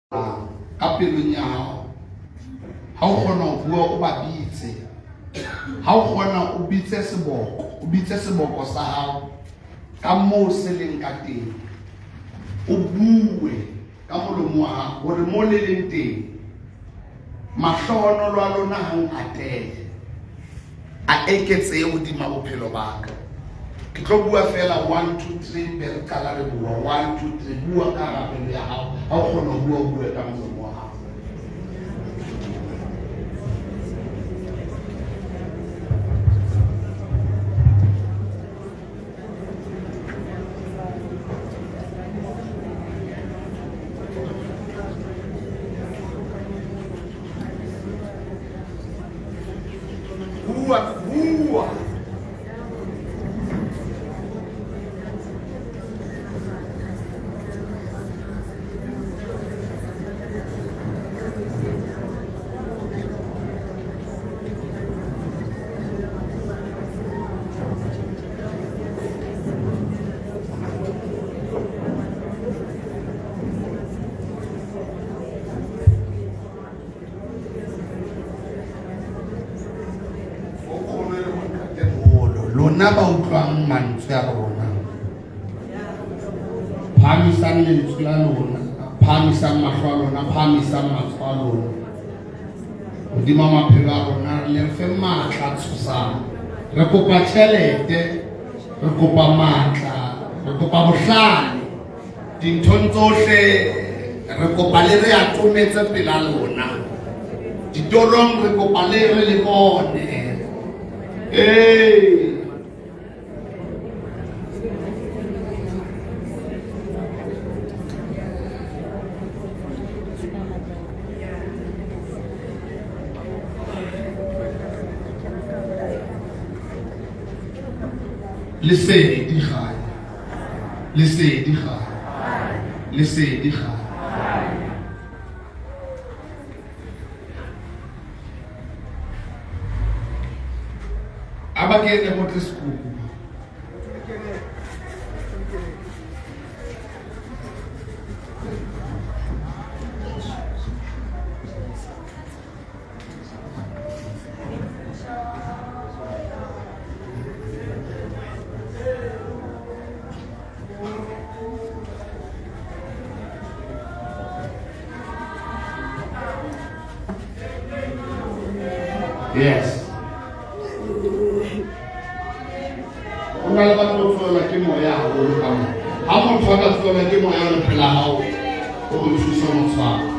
Ka pelong ya hao. Ha o kgona ho bua o ba bitse. Ha o kgona o bitse seboko, o bitse seboko sa hao ka moo se leng ka teng. O bue ka molomo wa hao hore mo le leng teng mahlohonolo a lona hang atele a eketsehe hodima bophelo ba ka. Ke tlo bua fela 1 2 3 be re qala re bua 1 2 3 bua ka hara pelo ya hao ha o kgona ho bua o bue ka molomo wa hao. Bua, bua. Lona ba utlwang mantswe a rona, phahamisang lentswe la lona, phahamisang mahlo a lona, phahamisang matsoho a lona hodima maphelo a rona, le re fe matla a tshosang. Re kopa tjhelete, re kopa matla, re kopa bohlale dinthong tsohle, re kopa le re atometse pela lona ditorong, re kopa le re le bone. Ee, lesedi gae, lesedi gae, lesedi gae. A ba kene go tle sekuku. Yes. O na le batho ba tsohelwa ke moya haholo ka mo. Ha motho a ka tsohelwa ke moya o le pela hao, o go thusa motshwaro.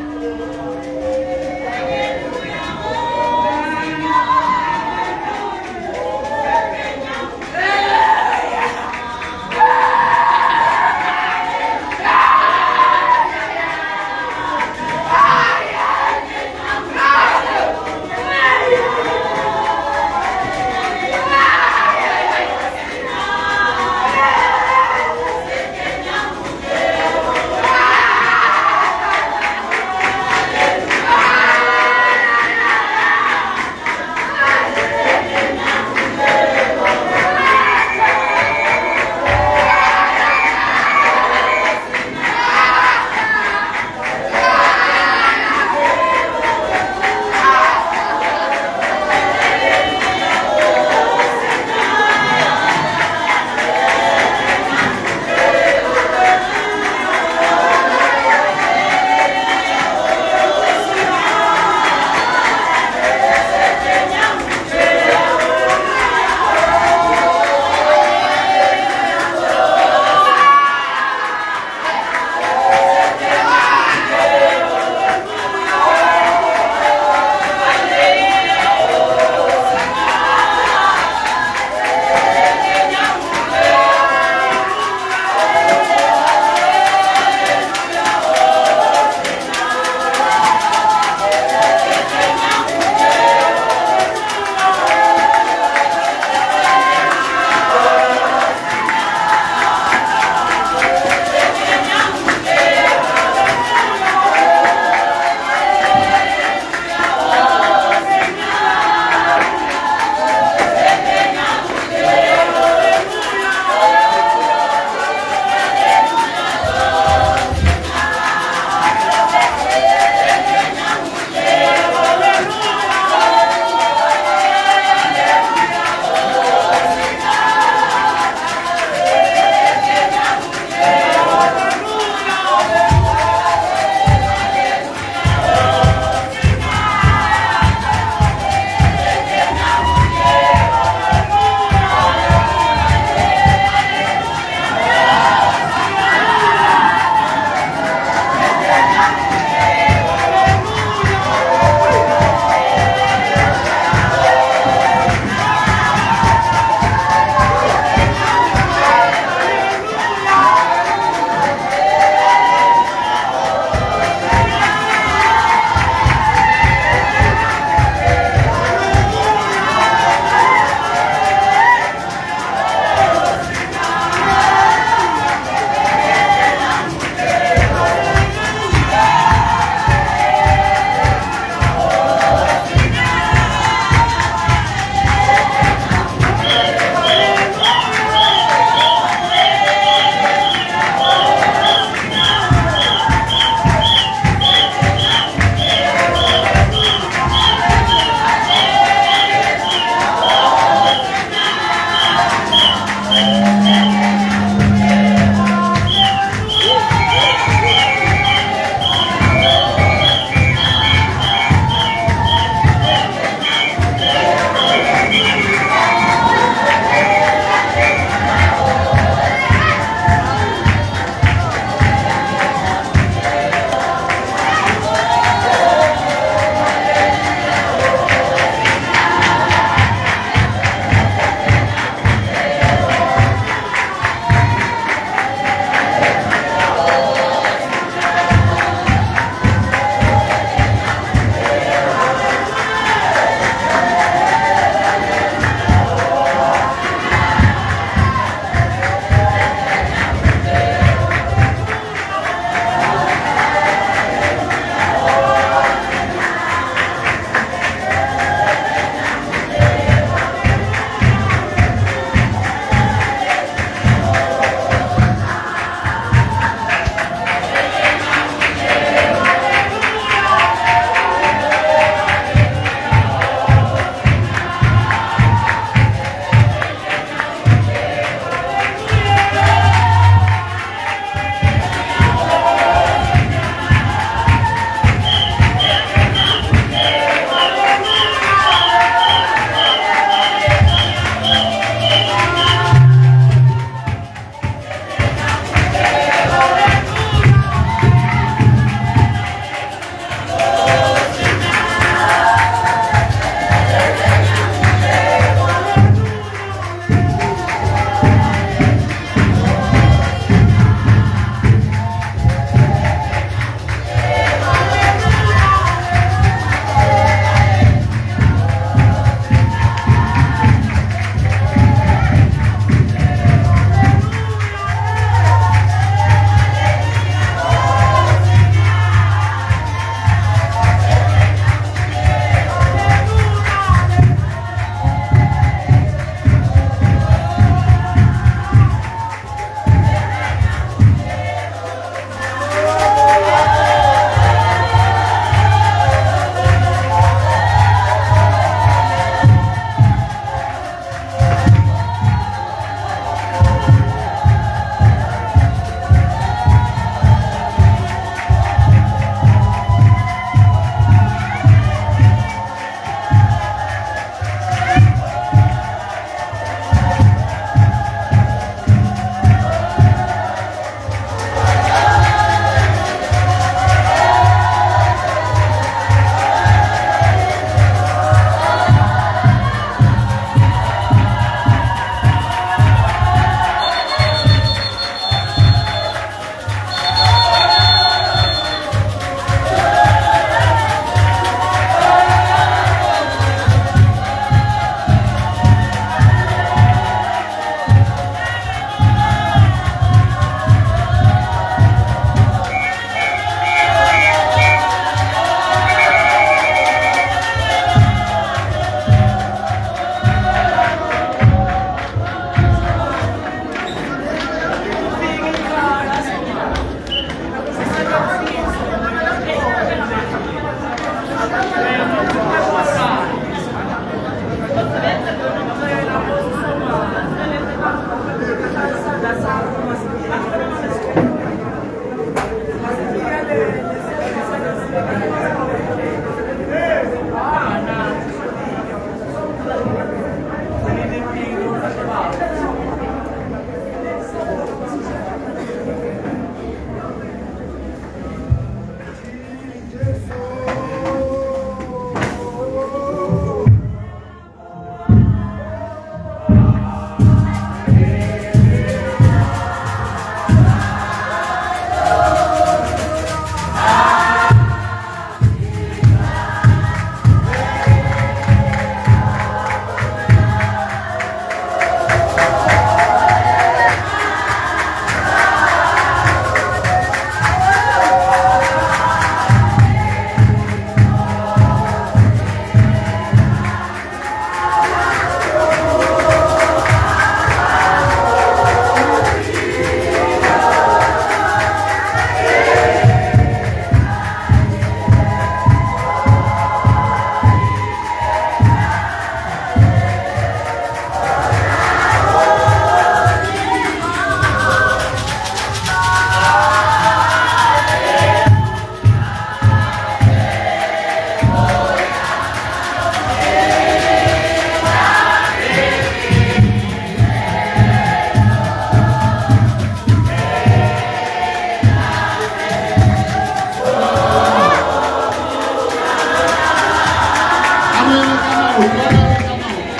maoto, a name ka maoto.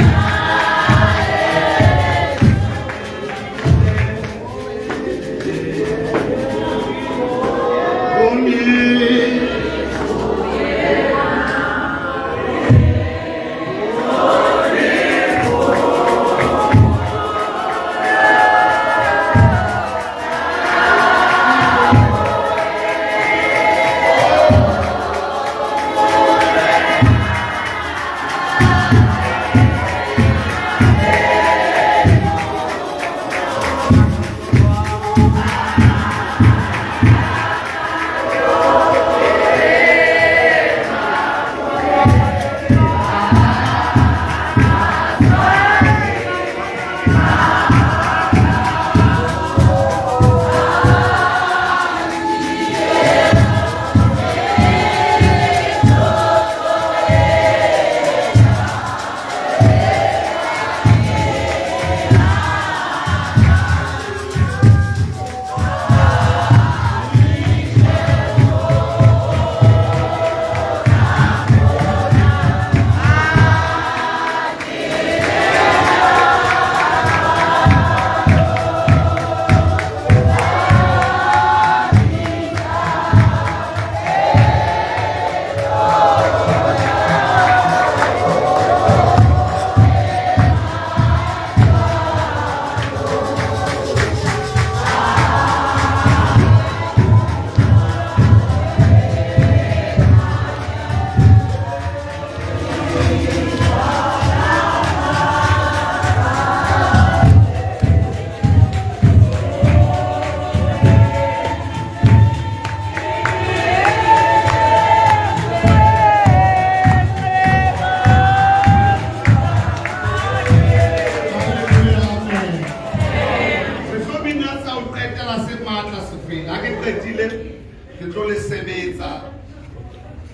Amen. Re tlo bina tsa ho qetela se matla se fela. Ha ke qetile, ke tlo le sebetsa.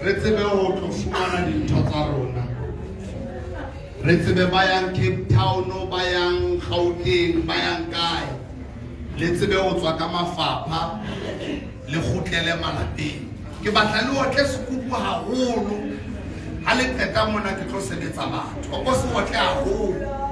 Re tsebe ho tlo fumana dintho tsa rona. Re tsebe ba yang Cape Town, ba yang Gauteng, ba yang kae. Le tsebe ho tswa ka mafapha, le kgutlele malapeng. Ke batla le otle sekupu haholo. Ha le qeta mona ke tlo sebetsa batho. O ko se otle haholo.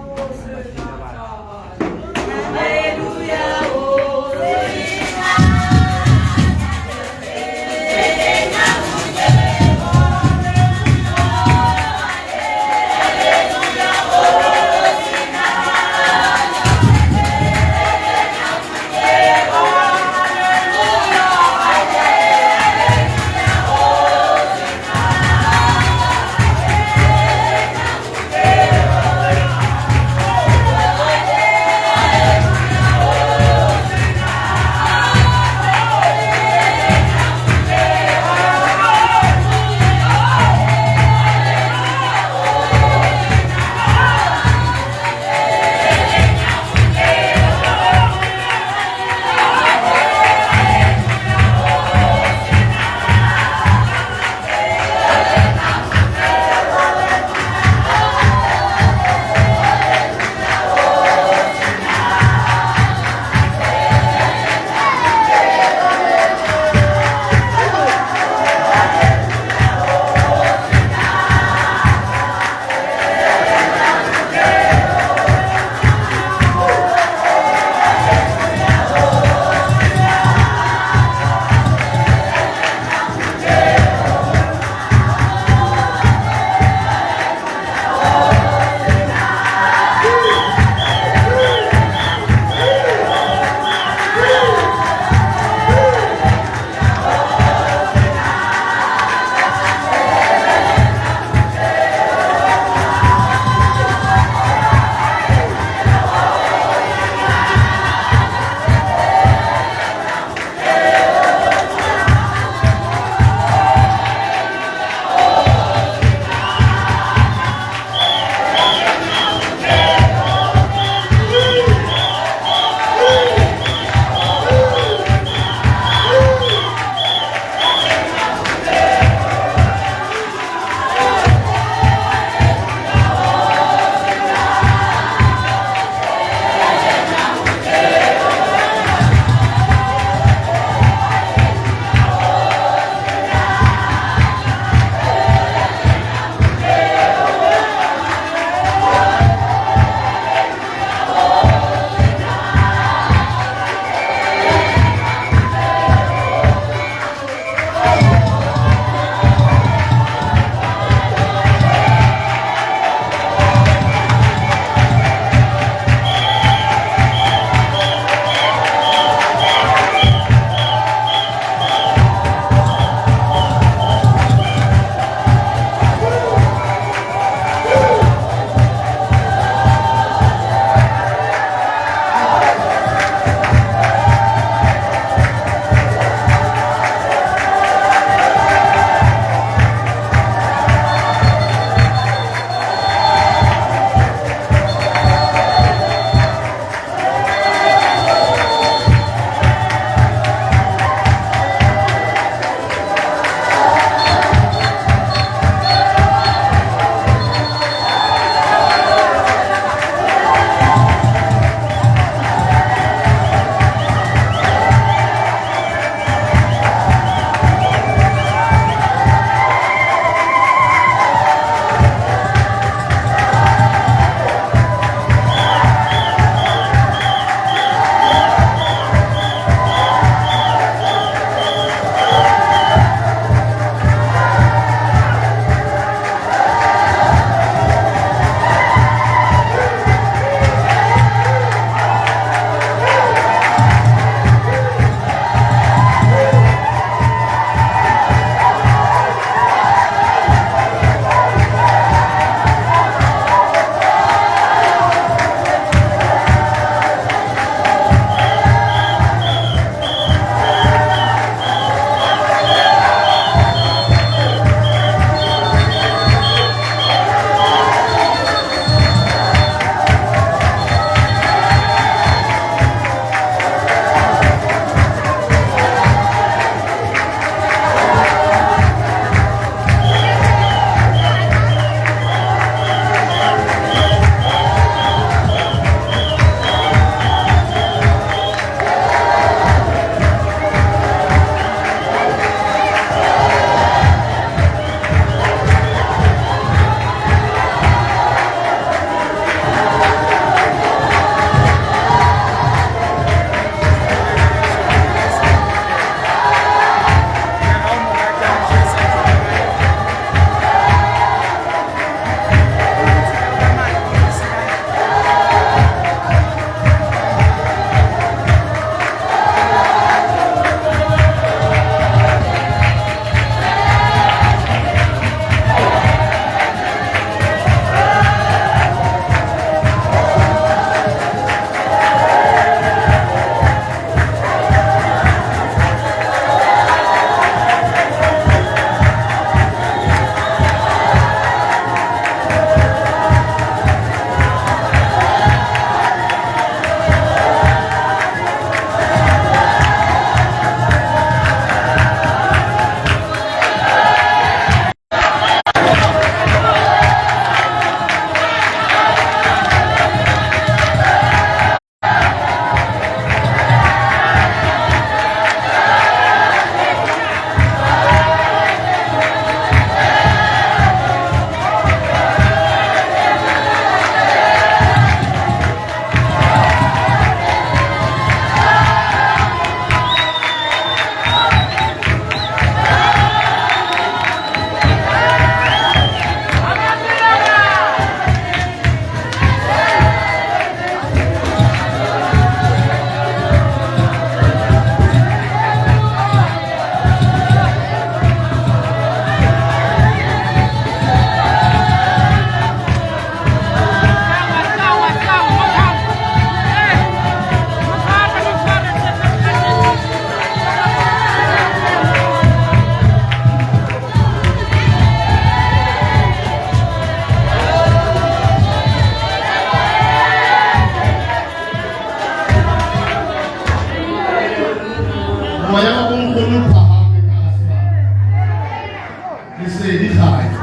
Lesedi kganya.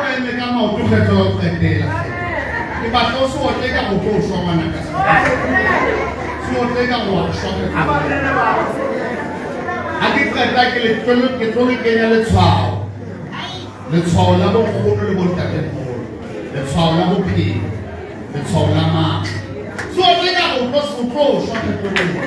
O eme ka maoto kgetlo la ho qetela hle. Ke batla o se otle ka ho tlo shwa ngwanaka. Se otle ka ho wa shwa kgetlo. Ha ke qeta ke le tlo ke tlo le kenya letshwao. Letshwao la bonkgono le bontatemoholo. Letshwao la bophelo. Letshwao la matla. Se otle ka ho tlo o tlo shwa kgetlo lena.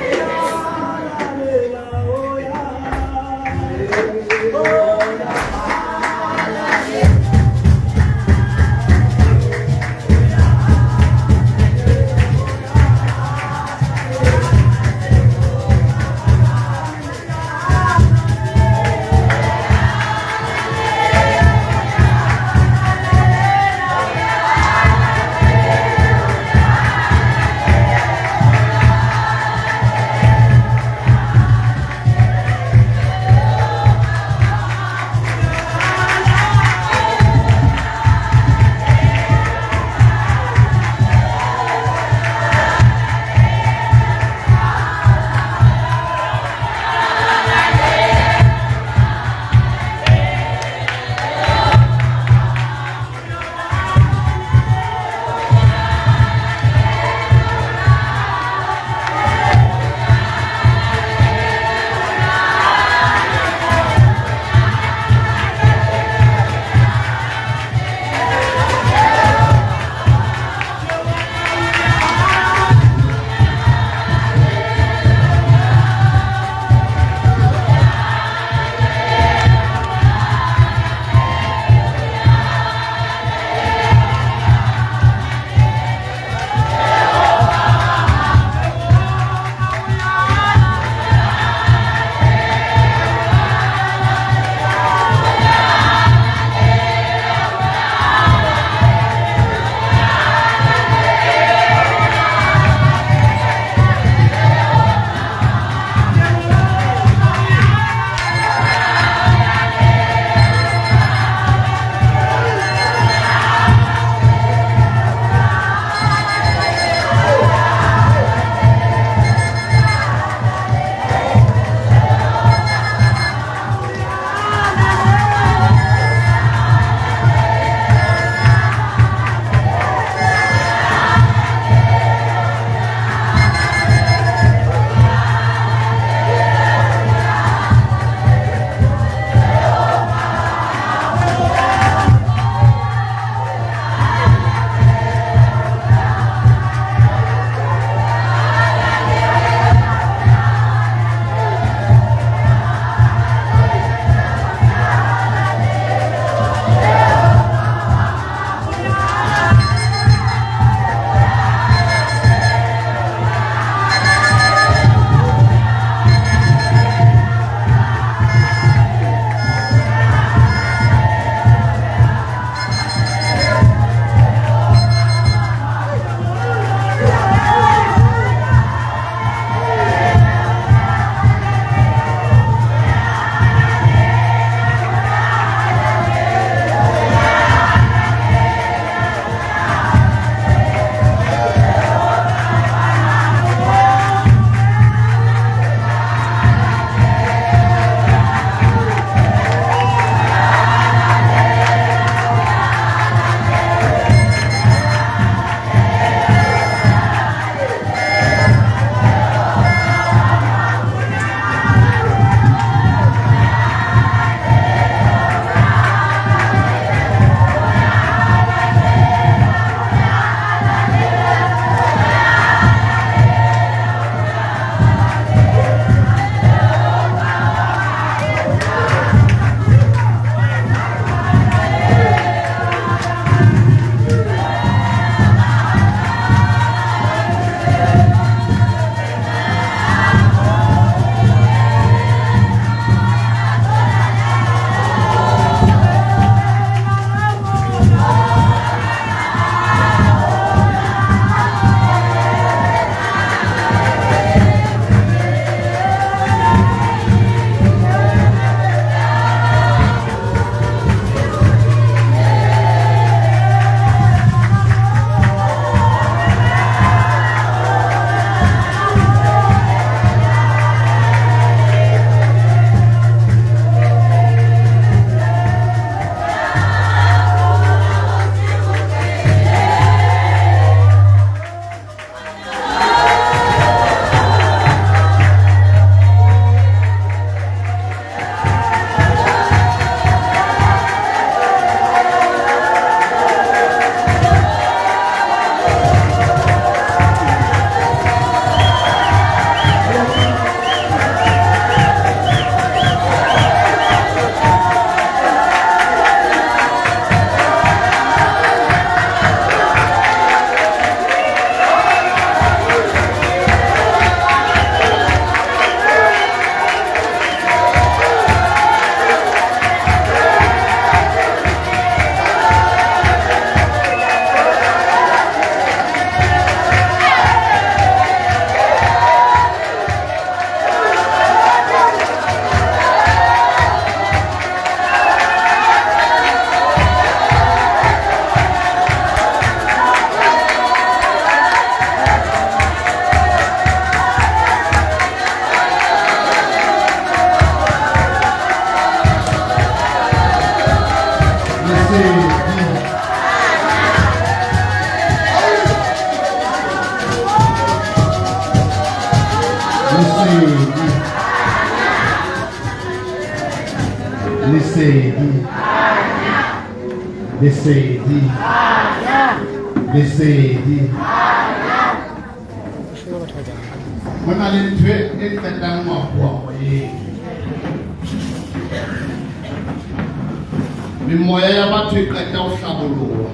Lesedi. Lesedi. Lesedi. Lesedi. Lesedi. Ho na le ntho e qetang mahuwa moyeng. Memoya ya batho e qeta ho hlaboloha.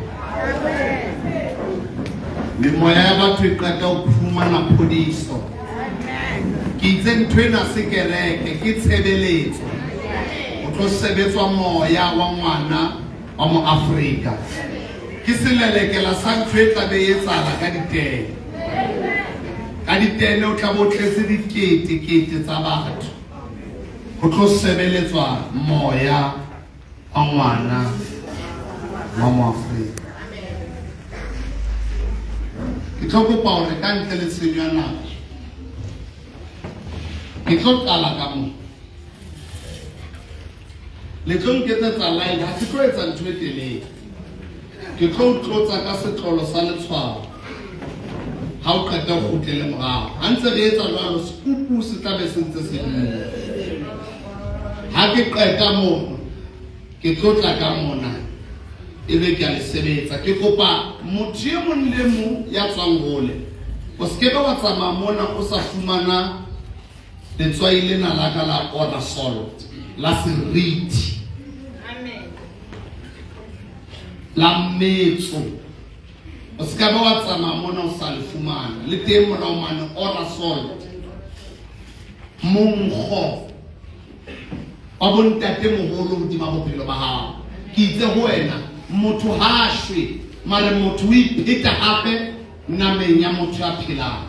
Memoya ya batho e qeta ho fumana phodiso. Ke itse ntho ena se kereke, ke tshebeletso. O tlo sebetswa moya wa ngwana wa mo Afrika. Ke selelekela sa ntho e tla be e etsahala ka ditene. Ka ditene o tla bo tletse dikete-kete tsa batho. Ho tlo sebeletswa moya wa ngwana wa Moafrika. Ke tlo kopa hore ka ntle le tshenyo ya nako, ke tlo qala ka moo. Le tlo nketsetsa line, ha ke tlo etsa ntho e telele. Ke tlo o tlotsa ka setlolo sa letshwao. Ha o qeta o kgutlele morao. Ha ntse re etsa jwalo, sekupu se tla be se ntse se bua. Ha ke qeta mono, ke tlo tla ka mona, ebe ke a le sebetsa. Ke kopa motho e mong le mong ya tswang hole, o se ke be wa tsamaya mona o sa fumana letswai lena la ka la order salt, la seriti. La metso. O se ka ba wa tsamaya mona o sa le fumana. Le teng morao mane order salt. Monkgo wa bontate moholo hodima bophelo ba hao. Ke itse ho wena, motho ha a shwe, mare motho o ipheta hape nameng ya motho ya phelang.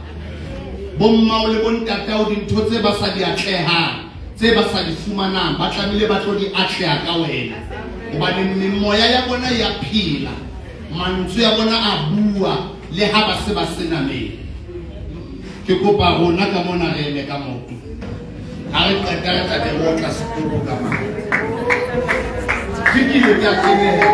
Bommao le bontatao dintho tse ba sa di atlehang, tse ba sa di fumanang, ba tlamehile ba tlo di atleha ka wena. Hobane memoya ya bona ya phela, mantswe ya bona a bua le ha ba se ba se nameng. Ke kopa rona ka mona re eme ka maoto. Ha re qeta re tla be re otla sekolo ka mane. Fikile ke a teneha.